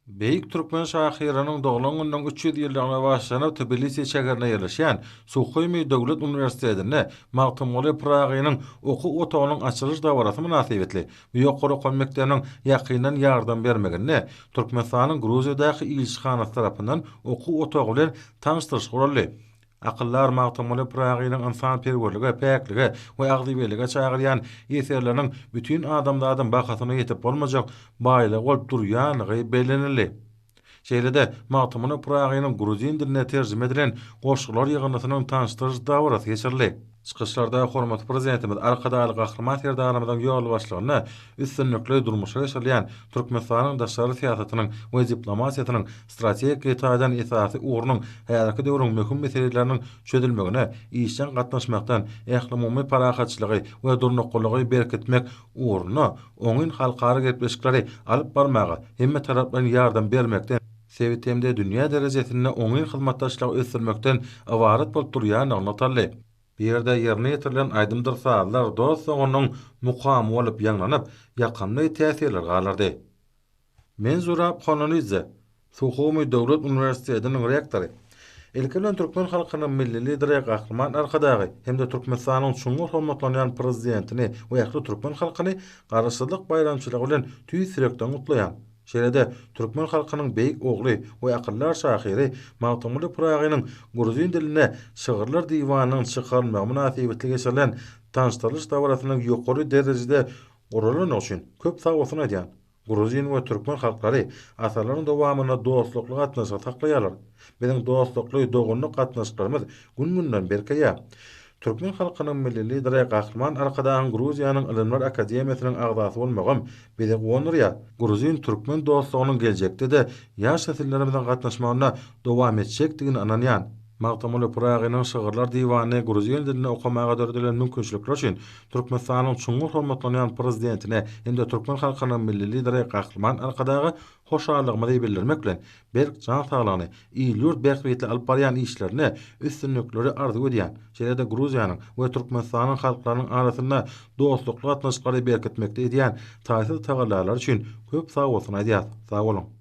Beýik türkmen şahyrynyň doglan gününiň 300 ýyllygyna bagyşlanyp Tbilisi şäherinde ýerleşýän Suhumi döwlet uniwersitetinde Magtymguly Pyragynyň okuw otagynyň açylyş dabarasy mynasybetli bu ýokary okuw mekdebiniň ýakyndan ýardam bermeginde Türkmenistanyň Gruziýadaky ilçihanasy tarapyndan okuw otagy bilen tanyşdyryş guraldy. Akyldar Magtymguly Pyragynyň ynsanperwerlige, päklige we agzybirlige çagyrýan eserleriniň bütin adamzadyň bahasyna ýetip bolmajak baýlygy bolup durýandygy bellenildi. Şeýle-de Magtymguly Pyragynyň gruzin diline terjime edilen goşgular ýygyndysynyň tanyşdyryş dabarasy geçirildi. Çykyşlarda hormatly Prezidentimiz Arkadagly Gahryman Serdarymyzyň ýolbaşçylygynda üstünlikli durmuşa geçirilýän Türkmenistanyň daşary syýasatynyň we diplomatiýasynyň strategik taýdan esasy ugrunyň häzirki döwrüň möhüm meseleleriniň çözülmegine işjeň gatnaşmakdan, ählumumy parahatçylygy we durnuklylygy berkitmek ugrunda oňyn halkara gepleşikleri alyp barmaga hemmetaraplaýyn ýardam bermekden, sebit hem-de dünýä derejesinde oňyn hyzmatdaşlygy ösdürmekden ybarat bolup durýandygy nygtaldy. Bu ýerde ýerine ýetirilen aýdymdyr sazlar dost-doganyň mukamy bolup ýaňlanyp, ýakymly täsirler galdyrdy. Men Zurab Kononidze, Suhumi döwlet uniwersitetiniň rektory. Ilki bilen türkmen halkynyň Milli Lideri Gahryman Arkadagy hem-de Türkmenistanyň çuňňur hormatlanýan Prezidentini we ähli türkmen halkyny Garaşsyzlyk baýramçylygy bilen tüýs ýürekden gutlaýan. Şeýle-de türkmen halkynyň beýik ogly we akyldar şahyry Magtymguly Pyragynyň gruzin dilinde şygyrlar diwanynyň çykarylmagy mynasybetli geçirilen tanyşdyrylyş dabarasynyň ýokary derejede guralandygy üçin köp sagbolsun aýdýan. Gruzin we türkmen halklary asyrlaryň dowamynda dostlukly gatnaşygy saklaýarlar. Biziň dostlukly, doganlyk gatnaşyklarymyz gün-günden berkeýär. Türkmen halkynyň Milli Lideri Gahryman Arkadagyň Gruziýanyň Ylymlar akademiýasynyň agzasy bolmagam bizi guwandyrýar. Gruzin-türkmen dostlugynyň geljekde-de ýaş nesillerimiziň gatnaşmagynda dowam etjekdigine ynanýan. Magtymguly Pyragynyň şygyrlar diwanyny gruzin dilinde okamaga döredilen mümkinçilikler üçin Türkmenistanyň çuňňur hormatlanýan Prezidentine hem-de türkmen halkynyň Milli Lideri Gahryman Arkadaga hoşallygymyzy bildirmek bilen, berk jan saglygyny, il-ýurt bähbitli alyp barýan işlerinde üstünlikleri arzuw edýän, şeýle-de Gruziýanyň we Türkmenistanyň halklarynyň arasynda dostlukly gatnaşyklary berkitmekde edýän taýsyz tagallalary üçin köp sagbolsun aýdýarys. Sag boluň!